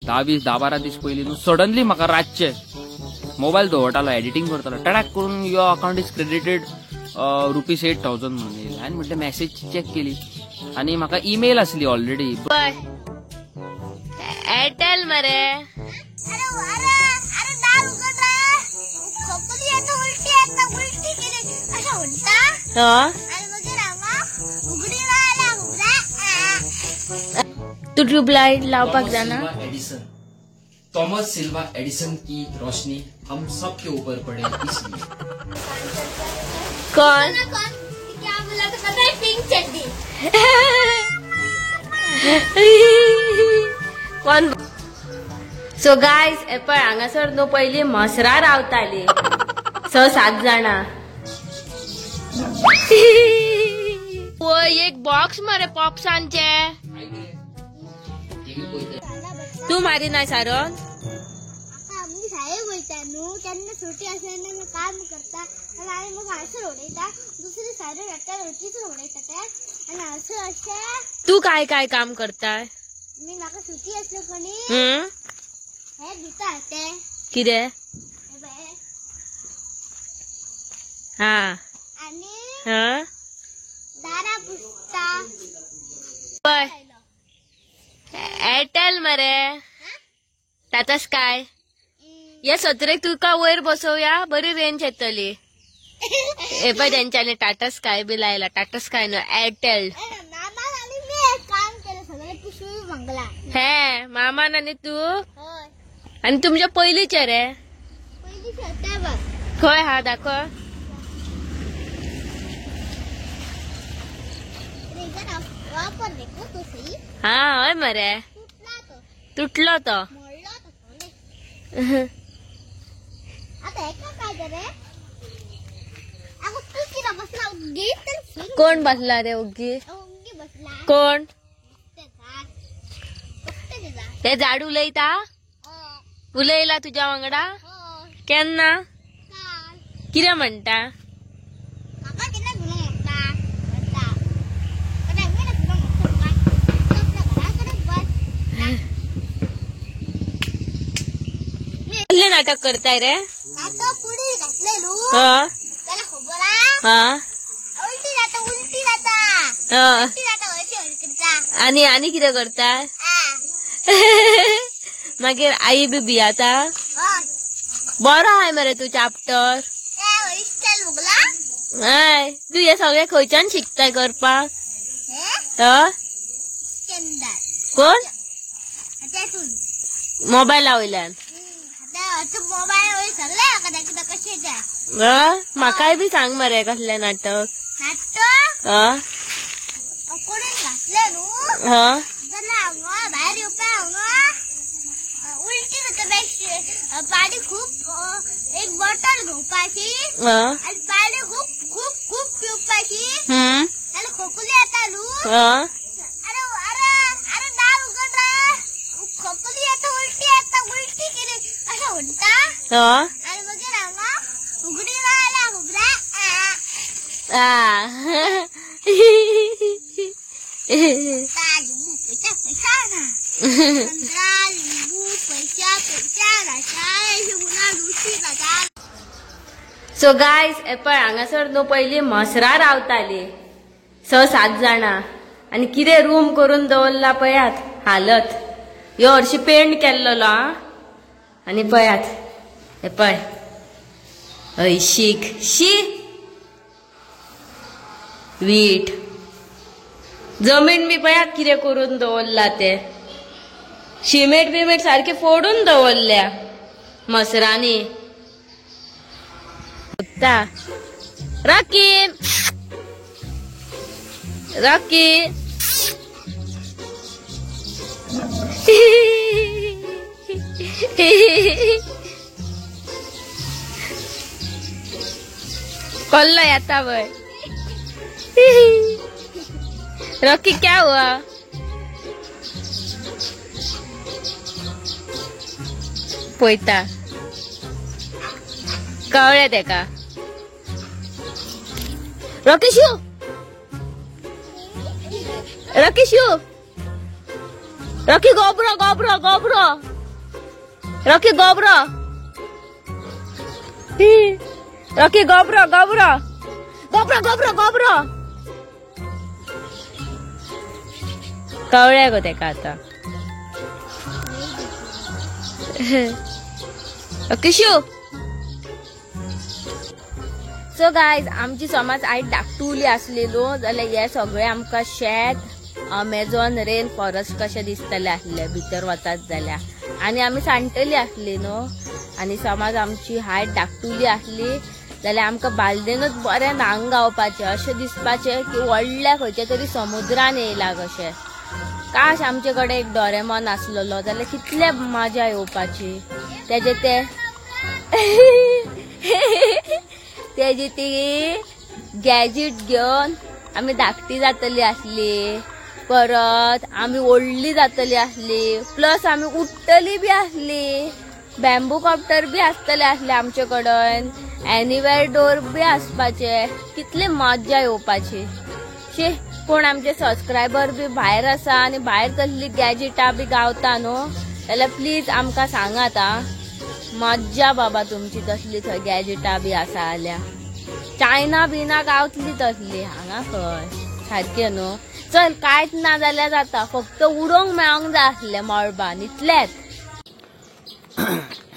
10, 20, 10-12 दीस पयलीं न्हू सडनली म्हाका रातचे मोबायल दवरतालो, एडिटींग करतालो, टडाक करून your account is credited ₹8,000 म्हणून येयलें. हांवें म्हटलें मॅसेज चॅक केली आनी म्हाका ईमेल आसली ऑलरेडी. एअरटेल मरे. तू ट्यूबलाइट लावपाक जाना. एडिसन, थॉमस सिल्वा एडिसन की रोशनी हम सब के ऊपर पड़े इसलिए. कौन क्या बोला था पता है? पिंक चड्डी. कोण? सो गायज पळय हांगासर न्हू पयलीं म्हसरां रावताली 6-7 जाणां. एक बॉक्स मरे पॉप्सांचे. तू मारी ना सारण. आमी शाळेक वयता न्हू तेन्ना सुटी आसता तेन्ना काम करता आनी आमी मग हांसर उडयता, दुसरी सायडीन हाडटा रोटीच उडयता ते आनी हांसर अशें. तू काय काय काम करताय? मी म्हाका सुटी आसली कोणी हे दिता ते कितें हा आनी हा दारा पुसता. पळय एअरटेल मरे टाटा स्काय. या सत्रेक तुका वयर बसोवया, बरी रेंज येतली. हे पळय तेंच्यांनी टाटा स्काय बी लायला. टाटा स्काय न्हू एअरटेल. हे मामान आनी तू आनी तुमच्या पयलींचे रे खंय हा दाखव. हा हय मरे तुटलो तो. कोण बसला रे उगी? कोण ते झाड उलयता? उलयला तुझ्या वांगडा केन्ना? कितें म्हणटा? कसले नाटक करताय रे? आनी आनी कितें करताय? मागीर आई बी भियाता. बरो हाय मरे तूं चॅप्टर. हय तूं हे सगळें खंयच्यान शिकताय करपाक? कोण? मोबायला वयल्यान. म्हाकाय बी सांग मरे कसलें नाटक. भायर येवपा उलटी जाता, पाणी खूप एक बॉटल घेवपाची आनी पाणी खूप खूप खूप पिवपाची आनी खोकली येता न्हू. अरे अरे अरे दार उगड रे, खोकली येता, उलटी येता, उलटी केली अशें म्हणटा आनी मागीर हांगा उगडी जाल्या खबर. सो गायज पळय हांगासर न्हू पयलीं म्हसरां रावताली 6-7 जाणां आनी कितें रूम करून दवरला पळयात हालत. ह्यो हरशीं पेंट केल्लो आनी पळयात हे पळय हय शीक शी वीट जमीन बी पळयात कितें करून दवरला ते. शिमेट बिमेट सारखे फोडून दवरल्या म्हसरांनी. रॉकी रॉकी कल्लो येता वय. रॉकी क्या हुआ? पळयता कळ्ळें तेका. रॉकी शू, रॉकी शू, रॉकी गोबरो गोबरो गोबरो. रॉकी गोबरो, रॉकी गोबरो गोबरो गोबरो गोबरो गोबरो कवळ्या गो तेका आतां. किशू. सो गायज आमची समज आयज धाकटुली आसलेलो जाल्यार हे सगळे आमकां शेत अमेझॉन रेन फॉरेस्ट कशें दिसतलें आसलें भितर वतात जाल्यार. आनी आमी सांडटली आसली न्हू. आनी समज आमची हायट धाकटुली आसली जाल्यार आमकां बालदेनूच बरें न्हांग गावपाचें, अशें दिसपाचें की व्हडल्या खंयच्या तरी समुद्रान येयला कशें. काश आमचे कडेन एक डोरेमॉन आसलेलो जाल्यार कितले मजा येवपाची. तेजे ते तेजी ती गॅजीट घेवन आमी धाकटी जातली आसली, परत आमी व्हडली जातली आसली, प्लस आमी उडटली बी आसली, बॅम्बू कॉप्टर बी आसतले आसले आमचे कडेन, एनिवेर डोर बी आसपाचे. कितली मजा येवपाची. शी, कोण आमचे सबस्क्रायबर बी भायर आसा आनी भायर कसली गॅजिटां बी गावता न्हू जाल्यार प्लीज आमकां सांगात. आं, मज्जा बाबा तुमची तसली थंय गॅजिटां बी आसा जाल्यार. चायना बिना गावतली तसली हांगा खंय सारकें न्हू. चल कांयच ना जाल्यार जाता, फक्त उडोवंक मेळोंक जाय आसलें मळबान, इतलेंच.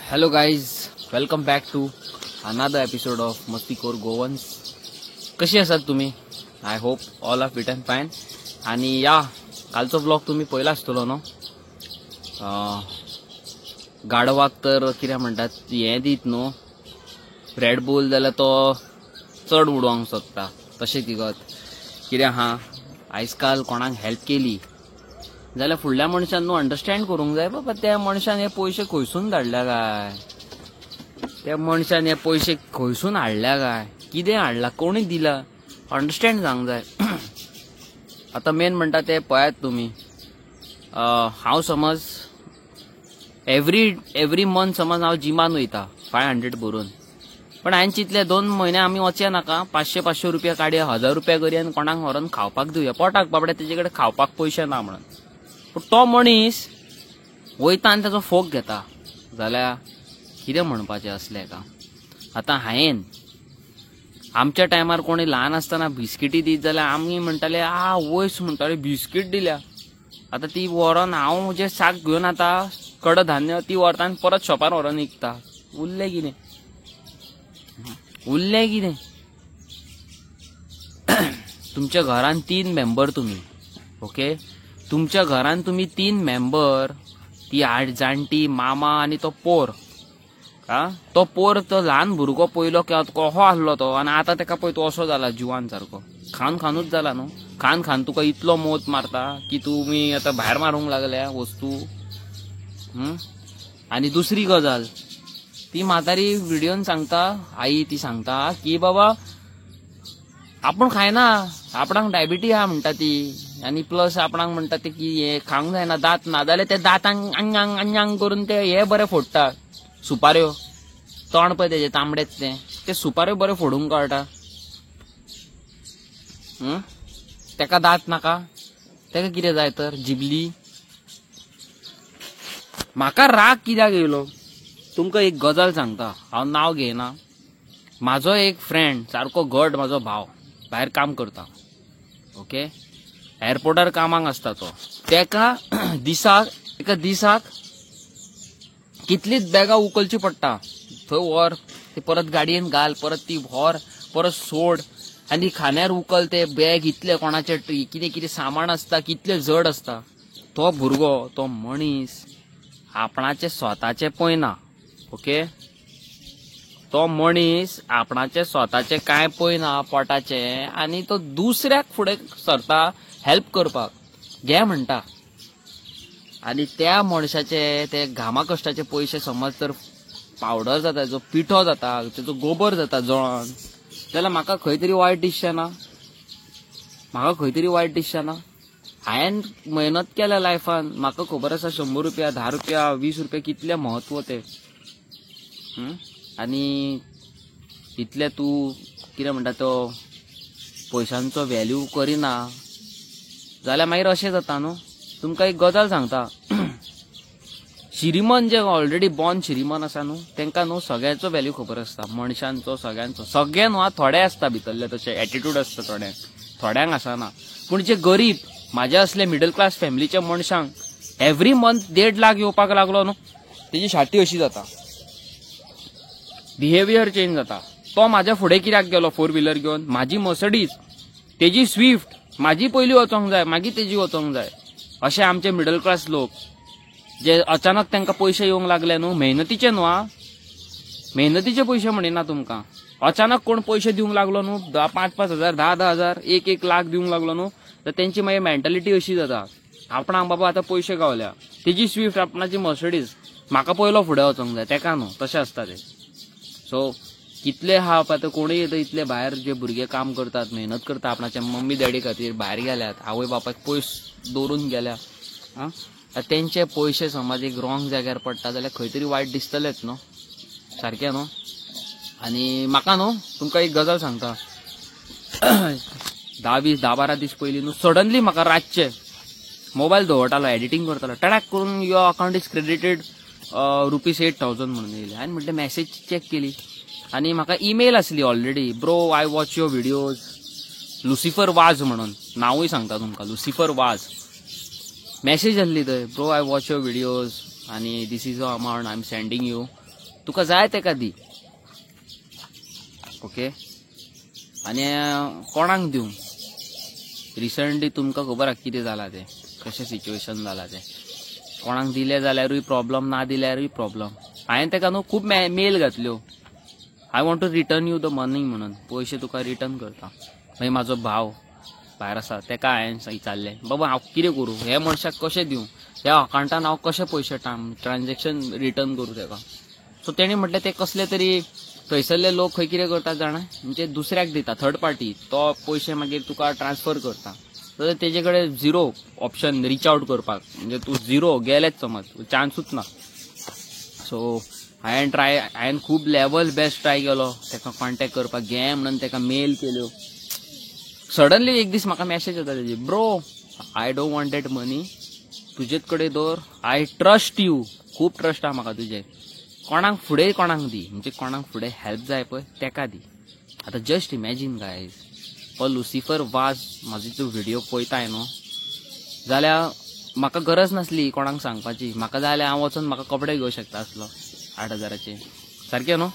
Hello guys, welcome back to another episode of Mastikhor Goans. कशी आसात तुमी? I hope all are fit and fine. आनी या कालचो ब्लॉग तुमी पळयला आसतलो न्हू. गाडवाक तर कितें म्हणटात हें दीत न्हू रेड बुल, जाल्यार तो चड उडोवंक सोदता. तशें किगत कितें आहा, आयज काल कोणाक हेल्प केली जाल्यार फुडल्या मनशान न्हू अंडरस्टँड करूंक जाय बाबा त्या मनशान हे पयशे खंयसून धाडल्या काय, त्या मनशान हे पयशे खंयसून हाडल्या काय, कितें हाडला, कोणी दिला, अंडरस्टँड जावंक जाय. आतां मेन म्हणटा ते पळयात तुमी, हांव समज एवरी मंथ समज हांव जिमान वयता 500 भरून, पण हांवें चिंतलें 2 म्हयने आमी वचया नाका, 500-500 रुपया काडया, 1000 रुपया करया आनी कोणाक व्हरोन खावपाक दिवया, पोटाक बाबड्या तेजे कडेन खावपाक पयशे ना म्हणून. पूण तो मनीस वयता आनी ताचो फोक घेता जाल्यार कितें म्हणपाचें असलें हेका. आतां हांवें आमच्या टायमार कोणी ल्हान आसतना बिस्किटी दीत जाल्यार आमी म्हणटाले आ वयस म्हणटाले बिस्कीट दिल्या. आतां ती व्हरोन हांव म्हजें साक घेवन आतां कडधान्य ती व्हरता आनी परत शॉपार व्हरोन विकता. उरलें कितें, उरलें कितें? तुमच्या घरान 3 मेंबर तुमी, ओके, तुमच्या घरान तुमी 3 मेंबर, ती 8 जाणटी, मामा आनी तो पोर. आ, तो पोर तो ल्हान भुरगो पयलो कसो आसलो तो, आनी आतां तेका पळय तो असो जाला जिवान सारको, खान खानूच जाला न्हू. खान खान तुका इतलो मोत मारता की तुमी आतां भायर मारूंक लागल्या वस्तू. आनी दुसरी गजाल, ती म्हातारी व्हिडियोन सांगता, आई ती सांगता की बाबा आपूण खायना, आपणाक डायबिटी आहा म्हणटा ती, आनी प्लस आपणाक म्हणटा ते की हे खावंक जायना, दांत ना जाल्यार ते दांतांक अंगांग अंगांग करून ते हे बरे फोडटा सुपाऱ्यो, तोंड पळय तेजें तांबडेच तें, ते सुपाऱ्यो बरे फोडूंक कळटा. तेका दांत नाका, तेका कितें जाय तर जिबली. म्हाका राग कित्याक येयलो तुमकां एक गजाल सांगता, हांव नांव घेयना. म्हाजो एक फ्रेंड सारको घट म्हाजो भाव भायर काम करता, ओके, एअरपोर्टार कामाक आसता तो. तेका दिसाक एका दिसाक कितलीच बॅगां उखलची पडटा, थंय व्हर, ती परत गाडयेन घाल, परत ती व्हर, परत सोड, आनी खांद्यार उखल ते बॅग, इतले कोणाचे कितें कितें सामान आसता, कितले जड आसता. तो भुरगो, तो मनीस आपणाचे स्वताचे पळयना, ओके, तो मनीस आपणाचे स्वताचे कांय पळयना पोटाचे, आनी तो दुसऱ्याक फुडें सरता हेल्प करपाक, घे म्हणटा. आनी त्या मनशाचे ते घामा कश्टाचे पयशे समज तर पावडर जाता, जो पिठो जाता, तेजो गोबर जाता जळोन, जाल्यार म्हाका खंय तरी वायट दिसचें ना, म्हाका खंय तरी वायट दिसचें ना. हांवें मेहनत केल्या लायफान, म्हाका खबर आसा 100 रुपया, 10 रुपया, 20 रुपया कितले म्हत्व ते. आनी इतले तूं कितें म्हणटा तो पयशांचो व्हॅल्यू करिना जाल्यार मागीर अशें जाता न्हू. तुमकां एक गजाल सांगता, श्रीमंत जे ऑलरेडी बॉर्न श्रीमंत आसा न्हू तांकां न्हू सगळ्याचो व्हॅल्यू खबर आसता, मनशांचो सगळ्यांचो. सगळे न्हू थोडे आसता भितरले तशे एटिट्यूड आसता थोड्यांक, थोड्यांक आसना. पूण जे गरीब म्हाज्या असले मिडल क्लास फॅमिलीच्या मनशांक एवरी मंथ 1.5 लाख येवपाक लागलो न्हू, तेजी छाती अशी जाता, बिहेवियर चेंज जाता. तो म्हाज्या फुडें कित्याक गेलो 4 व्हिलर घेवन, म्हाजी मर्सडीज, तेजी स्विफ्ट, म्हाजी पयली वचोंक जाय मागीर तेजी वचोंक जाय. अशे आमचे मिडल क्लास लोक जे अचानक तांकां पयशे येवंक लागले न्हू, मेहनतीचे न्हू, आ मेहनतीचे पयशे म्हणिना तुमकां, अचानक कोण पयशे दिवंक लागलो न्हू, 5-5 हजार, 10-10 हजार, 1-1 लाख दिवंक लागलो न्हू, तर तेंची मागीर मेंटालिटी अशी जाता, आपणाक बाबा आतां पयशे गावल्या, तेजी स्विफ्ट आपणाची मर्सडीज, म्हाका पयलो फुडें वचोंक जाय, तेका न्हू. तशें आसता ते. सो कितले आहा आतां कोणूय येता इतले भायर जे भुरगे काम करतात, मेहनत करता, आपणाच्या मम्मी डॅडी खातीर भायर गेल्यात, आवय बापायक पयस दवरून गेल्या, आं तेंचे पयशे समज एक रॉंग जाग्यार पडटा जाल्यार खंय तरी वायट दिसतलेच न्हू, सारकें न्हू. आनी म्हाका न्हू तुमकां एक गजाल सांगता, 10-12 दीस पयलीं न्हू सडनली म्हाका रातचे मोबायल दवरतालो, एडिटींग करतालो, टडाक करून your account is credited ₹8,000 म्हणून येयलें. हांवें म्हटलें मॅसेज चॅक केली आनी म्हाका ईमेल आसली already, bro I watch your videos, Lucifer Vaz म्हणून, नांवूय सांगता तुमकां, लुसिफर वाज. मॅसेज आसली थंय, bro I watch your videos आनी this is a amount I am sending you, तुका जाय तेका दी, ओके. आनी कोणाक दिवं, रिसंटली तुमकां खबर आसा कितें जालां तें, कशें सिच्युएशन जालां तें, कोणाक दिलें जाल्यारूय प्रॉब्लम, ना दिल्यारूय प्रॉब्लम. हांवें तेका न्हू खूब मेल घातल्यो, I want to return you the money म्हणून, पयशे तुका रिटर्न करता. मागीर म्हाजो भाव भायर आसा तेका हांवें विचारलें, बाबा हांव कितें करूं, हे मनशाक कशें दिवं, ह्या अकावंटान हांव कशें पयशे ट्रान्झॅक्शन रिटर्न करूं तेका. सो तेणी म्हटलें ते कसले तरी थंयसरले लोक खंय कितें करता जाणा, म्हणजे दुसऱ्याक दिता, थर्ड पार्टी, तो पयशे मागीर तुका ट्रान्सफर करता. तर तेजे कडेन झिरो ऑप्शन रिच आवट करपाक, म्हणजे तूं झिरो गेलेच समज, चान्सूच ना. सो हांवें ट्राय, हांवें खूब लेवल बेस्ट ट्राय केलो तेका कॉन्टेक्ट करपाक, घे म्हणून तेका मेल केल्यो. सडनली एक दीस म्हाका मॅसेज येता तेजी, bro I don't want that money, तुजेच कडेन दवर, I trust you, खूब ट्रस्ट आहा म्हाका तुजेर, कोणाक फुडें कोणाक दी, म्हणजे कोणाक फुडें हेल्प जाय पळय तेका दी. आतां जस्ट इमॅजीन गायज, हो लुसिफर वाज म्हाजो जो व्हिडियो पळयताय न्हू जाल्यार म्हाका गरज नासली कोणाक सांगपाची, म्हाका जाय जाल्यार हांव वचून म्हाका कपडे घेवं शकता आसलो 8,000 सारकें न्हू.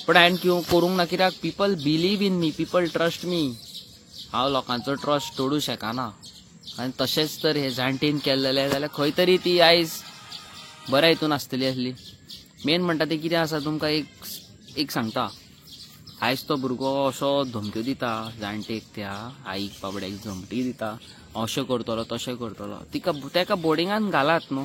पूण हांवें करूंक ना, कित्याक people believe in me, people trust me, हांव लोकांचो ट्रस्ट तोडूं शकना. आनी तशेंच तर हे जाणटेन केल्लें जाल्यार खंय तरी ती आयज बऱ्या हितून आसतली आसली. मेन म्हणटा तें कितें आसा तुमकां एक सांगता, आयज तो भुरगो असो धमक्यो दिता जाणटेक, त्या आईक बाबड्याक धमकी दिता, अशें करतलो तशें करतलो, तिका तेका बोर्डिंगान घालात न्हू.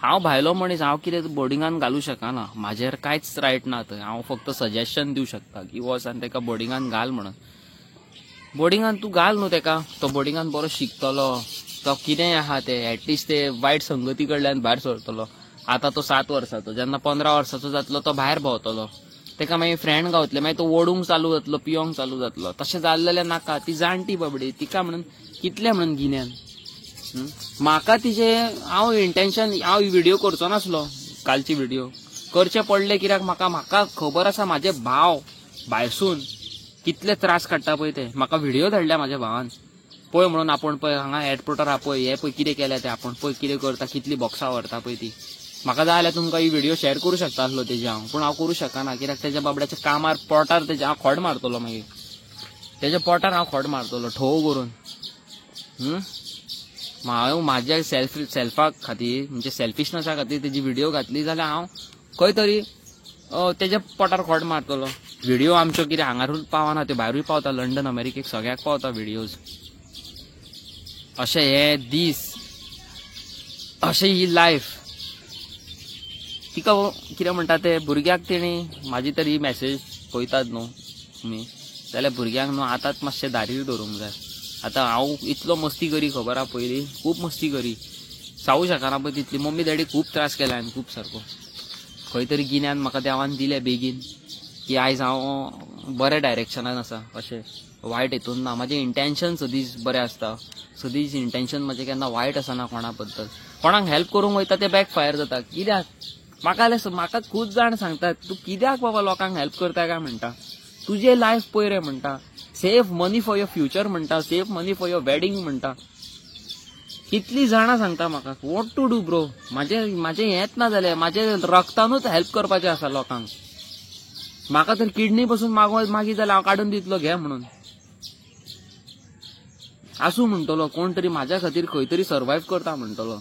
हांव भायलो मनीस, हांव कितें बोर्डिंगान घालूं शकना, म्हाजेर कांयच रायट ना थंय, हांव फक्त सजेशन दिवं शकता की वच आनी तेका बोर्डिंगान घाल म्हणून. बोर्डिंगान तूं घाल न्हू तेका, तो बोर्डिंगान बरो शिकतलो, तो कितेंय आहा तें एटलिस्ट ते वायट संगती कडल्यान भायर सरतलो. आतां तो 7 वर्साचो, जेन्ना 15 वर्साचो जातलो तो भायर भोंवतलो, तेका मागीर फ्रेंड गावतले, मागीर तो ओडूंक चालू जातलो, पियोंक चालू जातलो. तशें जाल्लें नाका. ती जाणटी बाबडी, तिका म्हणून कितलें म्हणून गिन्यान. म्हाका तिजे हांव इंटेन्शन, हांव व्हिडियो करचो नासलो, कालची व्हिडियो करचे पडले कित्याक म्हाका म्हाका खबर आसा म्हाजे भाव भायरसून कितले त्रास काडटा पळय ते. म्हाका व्हिडियो धाडल्या म्हाज्या भावान, पळय म्हणून आपूण पळय हांगा एअरपोर्टार आहा पळय, हे पळय कितें केलें तें, आपूण पळय कितें करता, कितली बॉक्सां व्हरता पळय ती. म्हाका जाय जाल्यार तुमकां ही व्हिडियो शेअर करूं शकता आसलो तेजी हांव, पूण हांव करूं शकना कित्याक तेज्या बाबड्याच्या कामार पोटार तेज्या हांव खोड मारतलो, मागीर तेज्या पोटार हांव खोड मारतलो ठोव करून. हांव म्हाज्या सेल्फा खातीर, म्हणजे सेल्फिशनसा खातीर तेजी व्हिडियो घातली जाल्यार हांव खंय तरी तेज्या पोटार खोड मारतलो. व्हिडियो आमच्यो कितें हांगारूच पावना, त्यो भायरूय पावता, लंडन अमेरिकेक सगळ्याक पावता व्हिडियोज. अशे हे दीस, अशें ही लायफ. तिका कितें म्हणटा ते भुरग्याक तेणी म्हाजी तर ही मॅसेज पळयतात न्हू तुमी, जाल्यार भुरग्यांक न्हू आतांच मातशें दारीर दवरूंक जाय. आतां हांव इतलो मस्ती करी खबर आहा, पयलीं खूब मस्ती करी, सावूं शकना पळय तितली. मम्मी डॅडी खूब त्रास केला हांवें, खूब सारको. खंय तरी गिन्यान म्हाका देवान दिलें बेगीन की आयज हांव बऱ्या डायरेक्शनान आसा, अशें वायट हितून ना. म्हाजें इंटेन्शन सदींच बरें आसता, सदींच इंटेन्शन म्हाजें केन्ना वायट आसना कोणा बद्दल. कोणाक हेल्प करूंक वयता ते बॅक फायर जाता. कित्याक म्हाका जाल्यार म्हाका खूब जाण सांगतात तूं कित्याक बाबा लोकांक हेल्प करता काय म्हणटा, तुजें लायफ पळय रे म्हणटा, save money for your future म्हणटा, save money for your wedding म्हणटा. कितली जाणां सांगता म्हाका what to do bro. म्हाजें म्हाजें हेंच ना जालें, म्हाजें रक्तानूच हेल्प करपाचें आसा लोकांक. म्हाका तर किडनी पसून मागीर जाल्यार हांव काडून दितलो घे म्हणून. आसूं म्हणटलो कोण तरी म्हाज्या खातीर खंय तरी सर्वायव करता म्हणटलो,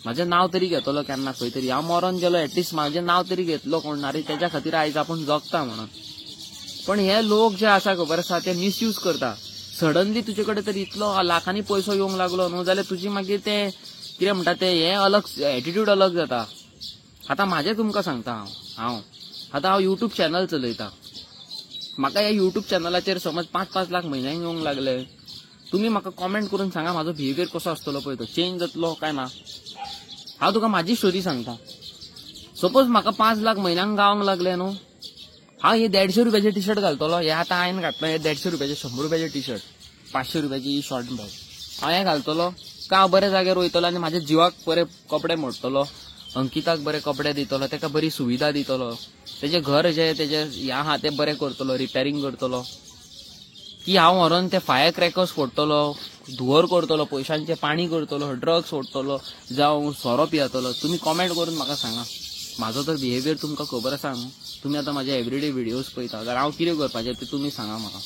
म्हाजें नांव तरी घेतलो केन्ना खंय तरी. हांव मरोन गेलो एटलिस्ट म्हाजें नांव तरी घेतलो कोण, अरे तेज्या खातीर आयज आपूण जगता म्हणून. पण हे लोक जे आसा खबर आसा ते मिसयूज करता. सडनली तुजे कडेन तर इतलो लाखांनी पयसो येवंक लागलो न्हू जाल्यार तुजी मागीर ते कितें म्हणटा ते हे अलग एटिट्यूड अलग जाता. आतां म्हाजें तुमकां सांगता हांव, हांव आतां हांव युट्यूब चॅनल चलयता. म्हाका ह्या युट्यूब चॅनलाचेर समज 5-5 लाख म्हयन्याक येवंक लागले, तुमी म्हाका कॉमेंट करून सांगा म्हाजो बिहेवियर कसो आसतलो पळय, तो चेंज जातलो काय ना. हांव तुका म्हाजी स्टोरी सांगता. सपोज म्हाका 5 लाख म्हयन्याक गावंक लागले न्हू, हांव हे 150 रुपयाचे टी शर्ट घालतलो. हे आतां हांवें घातलो हे 150 रुपयाचे, 100 रुपयाचे टी शर्ट, 500 रुपयाची ही शॉर्ट बॅग हांव हें घालतलो. काय हांव बऱ्या जाग्यार वयतलो आनी म्हाज्या जिवाक बरे कपडे मोडटलो, अंकिताक बरे कपडे दितलो, ताका बरी सुविधा दितलो, तेजें घर जें तेजें हें आहा तें बरें करतलो, रिपेरींग करतलो, की हांव व्हरोन ते फायर क्रॅकर्स फोडटलो, धुंवर करतलो, पयशांचें पाणी करतलो, ड्रग्स फोडटलो, जावं सोरो पियेतलो. तुमी कॉमेंट करून म्हाका सांगा. म्हाजो तर बिहेवियर तुमकां खबर आसा न्हू, तुमी आतां म्हाजे एवरीडे व्हिडियोज पळयता जाल्यार हांव कितें करपाचें तें तुमी सांगा म्हाका.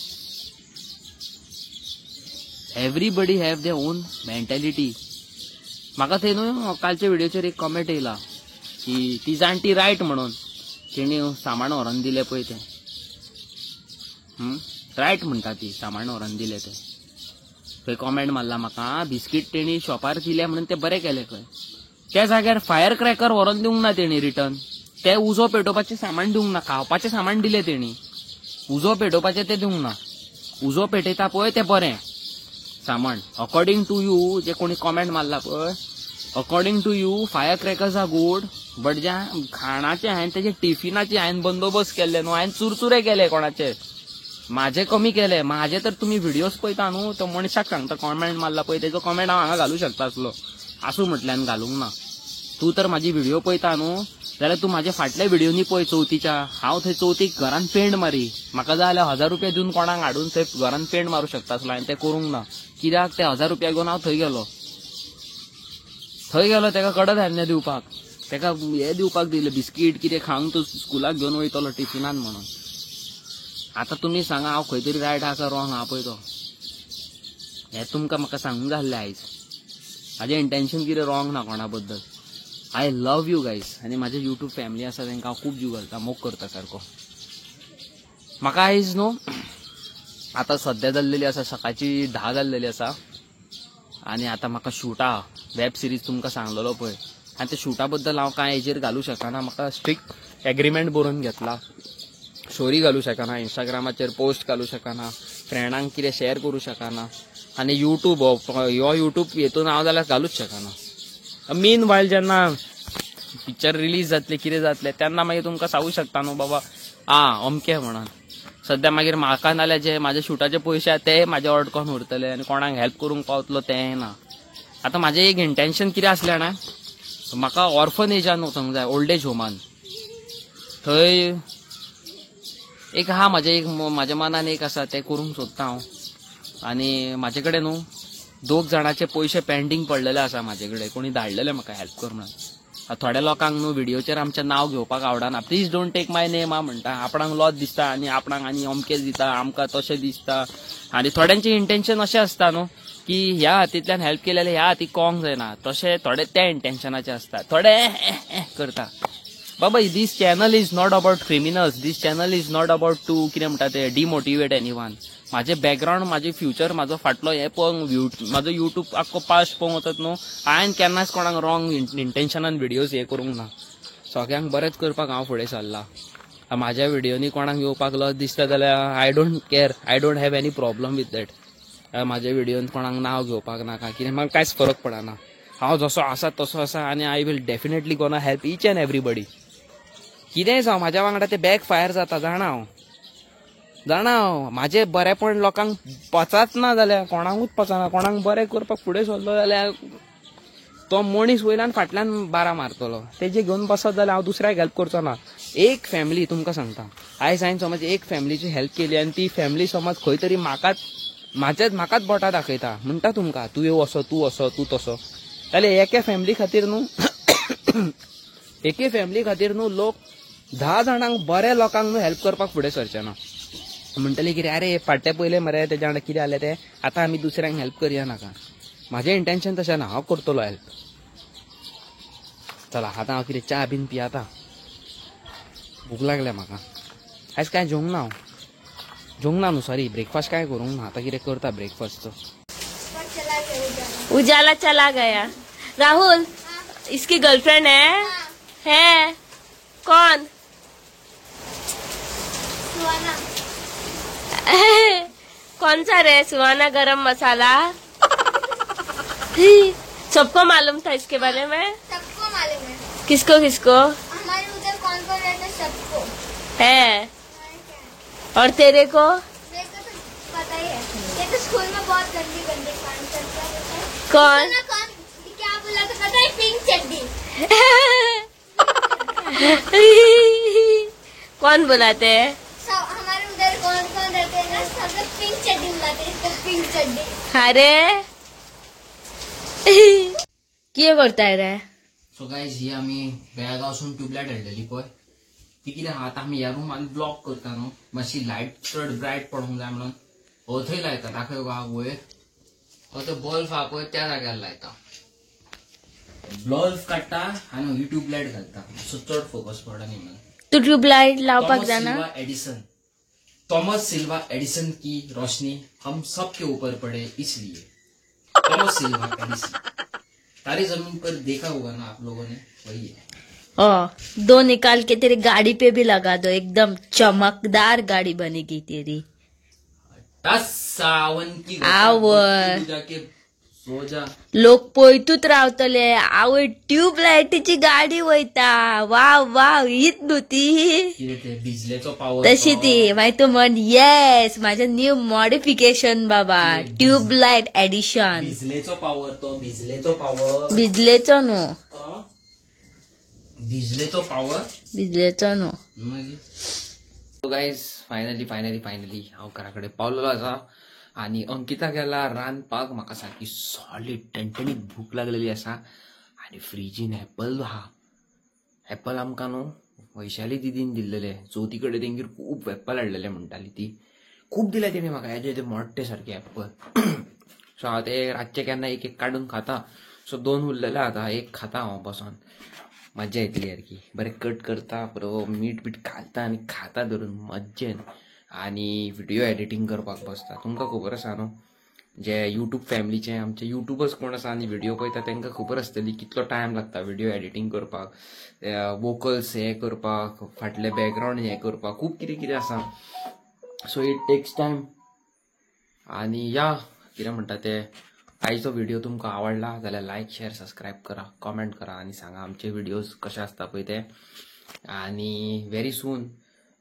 Everybody have their own mentality. म्हाका थंय न्हू कालच्या व्हिडियोचेर एक कॉमेंट येयला की ती जाणटी रायट म्हणून तेणी सामान व्हरोन दिलें पळय तें, रायट म्हणटा ती, सामान व्हरोन दिलें तें. थंय कॉमेंट मारला म्हाका, बिस्कीट तेणी शॉपार दिले म्हणून ते बरें केलें खंय. त्या जाग्यार फायर क्रॅकर व्हरोन दिवंक ना तेणी रिटर्न, ते उजो पेटोवपाचें सामान दिवंक ना, खावपाचें सामान दिलें तेणी, उजो पेटोवपाचें तें दिवंक ना. उजो पेटयता पळय तें बरें सामान. अकॉर्डिंग टू you जे कोणी कॉमेंट मारला पळय, according to you fire crackers are good, but ज्या खाणाचे हांवें तेजे टिफिनाचे हांवें बंदोबस्त केल्ले न्हू, हांवें चुरचुरे केले कोणाचे, म्हाजे कमी केले. म्हाजे तर तुमी व्हिडियोज पळयता न्हू, तो मनशाक सांगता कॉमेंट मारला पळय तेजो कॉमेंट हांव हांगा घालूं शकता आसलो, आसूं म्हटल्यान घालूंक ना. तूं तर म्हाजी व्हिडियो पळयता न्हू जाल्यार तूं म्हाज्या फाटल्या व्हिडियोनी पळय चवथीच्या, हांव थंय चवथीक घरान पेंट मारी, म्हाका जाय जाल्यार 1000 रुपया दिवन कोणाक हाडून थंय घरान पेंट मारूं शकता आसलो, हांवें तें करूंक ना. कित्याक ते 1000 रुपया घेवन हांव थंय गेलो, थंय गेलो तेका कडधान्य दिवपाक, तेका हें दिवपाक दिलें बिस्कीट कितें खावंक तूं स्कुलाक घेवन वयतलो टिफिनान म्हणून. आतां तुमी सांगा हांव खंय तरी रायट आसा रॉंग आहा पळय तो, हें तुमकां म्हाका सांगूंक जाय आसलें आयज. म्हाजें इंटेन्शन कितें रॉंग ना कोणा बद्दल. I love you guys. आनी म्हाजे युट्यूब फॅमिली आसा तांकां हांव खूब जीव घालता, मोग करता सारको. म्हाका आयज न्हू आतां सद्या जाल्लेली आसा सकाळची 10 जाल्लेली आसा आनी आतां म्हाका शूट आहा, वेब सिरीज तुमकां सांगलेलो पळय, आनी त्या शूटा बद्दल हांव कांय हेजेर घालूं शकना. म्हाका स्ट्रिक्ट एग्रीमेंट बरोवन घेतला, स्टोरी घालूं शकना, इंस्टाग्रामाचेर पोस्ट घालूं शकना, फ्रेंडांक कितें शेअर करूं शकना, आनी युट्यूब हो युट्यूब हेतून हांव जाल्यार घालूच शकना. मेन वायल जेन्ना पिक्चर रिलीज जातलें कितें जातलें तेन्ना मागीर तुमकां सांगूं शकता न्हू बाबा आं अमकें म्हणून. सद्या मागीर म्हाका नाल्यार जे म्हाजे शूटाचे पयशे आहा ते म्हाजे अडकोन उरतले आनी कोणाक हेल्प करूंक पावतलो तें ना. आतां म्हाजें एक इंटेन्शन कितें आसलें जाणा, म्हाका ऑर्फनेजान वचोंक जाय, ओल्ड एज होमान. थंय एक आहा म्हाजें, एक म्हाज्या मनान एक आसा तें करूंक सोदता हांव. आनी म्हाजे कडेन न्हू 2 जाणाचे पयशे पेंडींग पडलेले आसा म्हाजे कडेन, कोणी धाडलेले म्हाका हेल्प कर म्हणून. थोड्या लोकांक न्हू व्हिडियोचेर आमचें नांव घेवपाक आवडना, please don't take my name आहा म्हणटा, आपणाक लॉज दिसता आनी आपणाक आनी अमकें दिता, आमकां तशें दिसता. आनी थोड्यांचें इंटेन्शन अशें आसता न्हू की ह्या हातींतल्यान हेल्प केलें ह्या हाती कोंक जायना, तशें थोडे त्या इंटेन्शनाचे आसता, थोडे करता. बाबा this channel is not about criminals, this channel is not about to कितें म्हणटा ते डिमोटिवेट एनी वन. म्हाजें बॅकग्रावंड, म्हाजें फ्युचर, म्हाजो फाटलो हें पळोवंक, म्हाजो युट्यूब आख्खो पास्ट पळोवंक वचत न्हू, हांवें केन्नाच कोणाक रॉंग इंटेन्शनान व्हिडियोज हे करूंक ना. सगळ्यांक बरेंच करपाक हांव फुडें सरला. म्हाज्या व्हिडियोनी कोणाक येवपाक लज दिसता जाल्यार I don't care, I don't have any problem with that. म्हाज्या व्हिडियोन कोणाक नांव घेवपाक नाका कितें, म्हाका कांयच फरक पडना. हांव जसो आसा तसो आसा आनी I will definitely gonna help each and everybody. कितेंय जावं म्हाज्या वांगडा ते बॅक फायर जाता, जाणा हांव, जाणा हांव. म्हाजें बरेंपण लोकांक पचाच ना जाल्यार कोणाकूच पचना, कोणाक बरें करपाक फुडें सरलो जाल्यार तो मनीस वयल्यान फाटल्यान बारा मारतलो. तेजे घेवन बसत जाल्यार हांव दुसऱ्याक हेल्प करचो ना. एक फॅमिली तुमकां सांगता, आयज हांवें समज एक फॅमिलीची हेल्प केली आनी ती फॅमिली समज खंय तरी म्हाकाच म्हाकाच बोटां दाखयता, म्हणटा तुमकां तूं यो असो, तूं असो, तूं तसो. जाल्यार एके फॅमिली खातीर न्हू, एके फॅमिली खातीर न्हू लोक 10 जाणांक बऱ्या लोकांक न्हू हेल्प करपाक फुडें सरचे ना. म्हणटले कितें, अरे फाटले पयले मरे तेज्या वांगडा कितें जालें तें, आतां आमी दुसऱ्यांक हेल्प करया नाका. म्हाजें इंटेन्शन तशें ना, हांव करतलो हेल्प. चला आतां हांव कितें च्या बीन पियाता, भूक लागल्या म्हाका. आयज कांय जेवंक ना हांव, जेवंक ना न्हू, सॉरी ब्रेकफास्ट कांय करूंक ना. आतां कितें करता ब्रेकफास्टचो. उजाला चला गया. राहुल इसकी गर्लफ्रेंड है? है कौन? सुहाना. कौन सा रे? सुहाना गरम मसाला. सबको मालूम था इसके बारे में? सबको मालूम है. किसको किसको? हमारे उधर कौन कौन रहता है सबको है. और तेरे को? मेरे को तो पता ही है, ये तो स्कूल में बहुत गंदी गंदी काम करता है. कौन? कौन क्या बोला तो पता है, पिंक चड्डी. कौन बुलाते हैं? हमारे उधर कौन कौन रहते हैं ना, सब लोग पिंक चड्डी बुलाते हैं इसको, पिंक चड्डी. अरे कितें करताय रे? सो गायज ही आमी बेळगांवसून ट्यूबलायट हाडलेली पळय, ती कितें आहा आतां आमी ह्या रुमान ब्लॉक करता न्हू, मातशी लायट चड ब्रायट पडोंक जाय म्हणून हो थंय लायता. दाखय गो वयर हो तो बल्ब आहा पळय त्या जाग्यार लायता. बल्ब काडटा आनी ही ट्यूबलायट घालता, सो चड फोकस पडना न्ही म्हणून. तूं ट्यूबलायट लावपाक जाणा? एडिसन, थॉमस सिल्वा एडिसन की रोशनी हम सब के ऊपर पड़े इसलिए थॉमस सिल्वा एडिसन. तारे जमीन पर देखा होगा ना आप लोगों ने, वही है. ओ, दो निकाल के तेरी गाड़ी पे भी लगा दो, एकदम चमकदार गाड़ी बनेगी तेरी. सावन की आवय जाके सो जा. लोक पळयतूच रावतले, आवय ट्यूबलायटीची गाडी वयता, वाव वाव हीच न्हू ती, बिजलेचो पावर तशी ती. मागीर तूं म्हण येस म्हाजें न्यू मॉडिफिकेशन बाबा, ट्यूबलायट एडिशन. बिजलेचो पावर तो, बिजलेचो पावर, बिजलेचो न्हू, बिजलेचो पावर, बिजलेचो न्हू. मागीर गायज फायनली फायनली फायनली हांव घरा कडेन पावलेलो आसा आनी अंकिता गेला रांदपाक. म्हाका सारकी सॉलीड टणटणीत भूक लागलेली आसा आनी फ्रिजीन एप्पल आहा. एप्पल आमकां न्हू वैशाली दिदीन दिल्लेले, चवथी कडेन तेंगेर खूब एप्पल हाडलेले म्हणटाली ती, खूब दिले तेणी म्हाका हेजे ते मोठे सारके एप्पल. सो हांव ते रातचे केन्ना एक एक काडून खाता. सो 2 उरलेले आतां, एक खाता हांव बसोन, मज्जा येतली सारकी. बरें कट करता, बरो मीठ बीठ घालता आनी खाता धरून मज्जेन, आनी व्हिडियो एडिटींग करपाक बसता. तुमकां खबर आसा न्हू, जे यूट्यूब फॅमिलीचे आमचे यूट्यूबर्स कोण आसा आनी व्हिडियो पळयता तांकां खबर आसतली कितलो टायम लागता व्हिडियो एडिटींग करपाक, वोकल्स हे करपाक, फाटले बॅकग्रावंड हे करपाक, खूब कितें कितें आसा. So it takes time. आनी या कितें म्हणटा ते, आयचो व्हिडियो तुमकां आवडला जाल्यार लायक शेअर सबस्क्रायब करा, कॉमेंट करा आनी सांगा आमचे व्हिडियोज कशे आसता पळय ते. आनी व्हेरी सून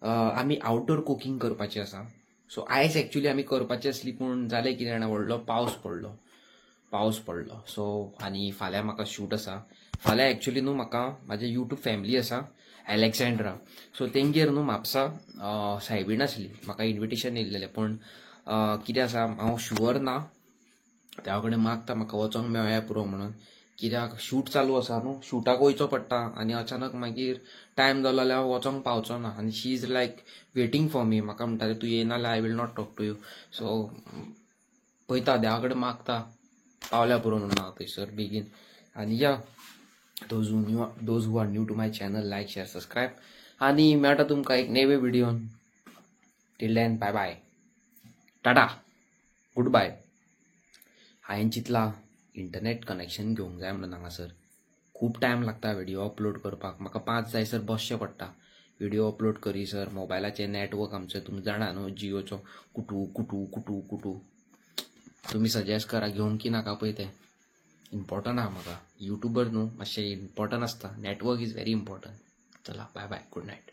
आमी आउटडोर कुकींग करपाचें आसा. सो आयज एक्चुली आमी करपाची आसली, पूण जालें कितें जाणा, व्हडलो पावस पडलो, पावस पडलो. सो आनी फाल्यां म्हाका शूट आसा. फाल्यां एक्चुली न्हू म्हाका म्हाजे यूट्यूब फॅमिली आसा एलेक्झांड्रा, सो तेंगेर न्हू म्हापसा सायबीण आसली, म्हाका इन्विटेशन येयल्लेलें, पूण कितें आसा हांव शुअर ना, त्या कडेन मागता म्हाका वचोंक मेळ्ळ्यार पुरो म्हणून, कित्याक शूट चालू आसा न्हू, शूटाक वयचो पडटा आनी अचानक मागीर टायम जालो जाल्यार हांव वचोंक पावचो ना. आनी she is like waiting for me, म्हाका म्हणटालें तूं येयना जाल्यार I will not talk to you. So पळयता, देवा कडेन मागता पावल्या पुरो म्हणून हांव थंयसर बेगीन. आनी या those who are new to my channel, like share subscribe. आनी मेळटा तुमकां एक नवे व्हिडियोन. Till then bye bye, tata, good bye. हांवें चिंतलां इंटरनेट कनेक्शन घेवंक जाय म्हणून हांगासर खूब टायम लागता व्हिडियो अपलोड करपाक, म्हाका 5 जायसर बसचें पडटा व्हिडियो अपलोड करीसर. मोबायलाचें नेटवर्क आमचें तुमी जाणा न्हू, जियोचो कुटू कुटू कुटू कुटू. तुमी सजेस्ट करा घेवंक की नाका पळय तें, इम्पॉर्टंट आहा म्हाका, यूट्यूबर न्हू मातशें इम्पॉर्टंट आसता, नेटवर्क is very important. चला बाय बाय, गूड नायट.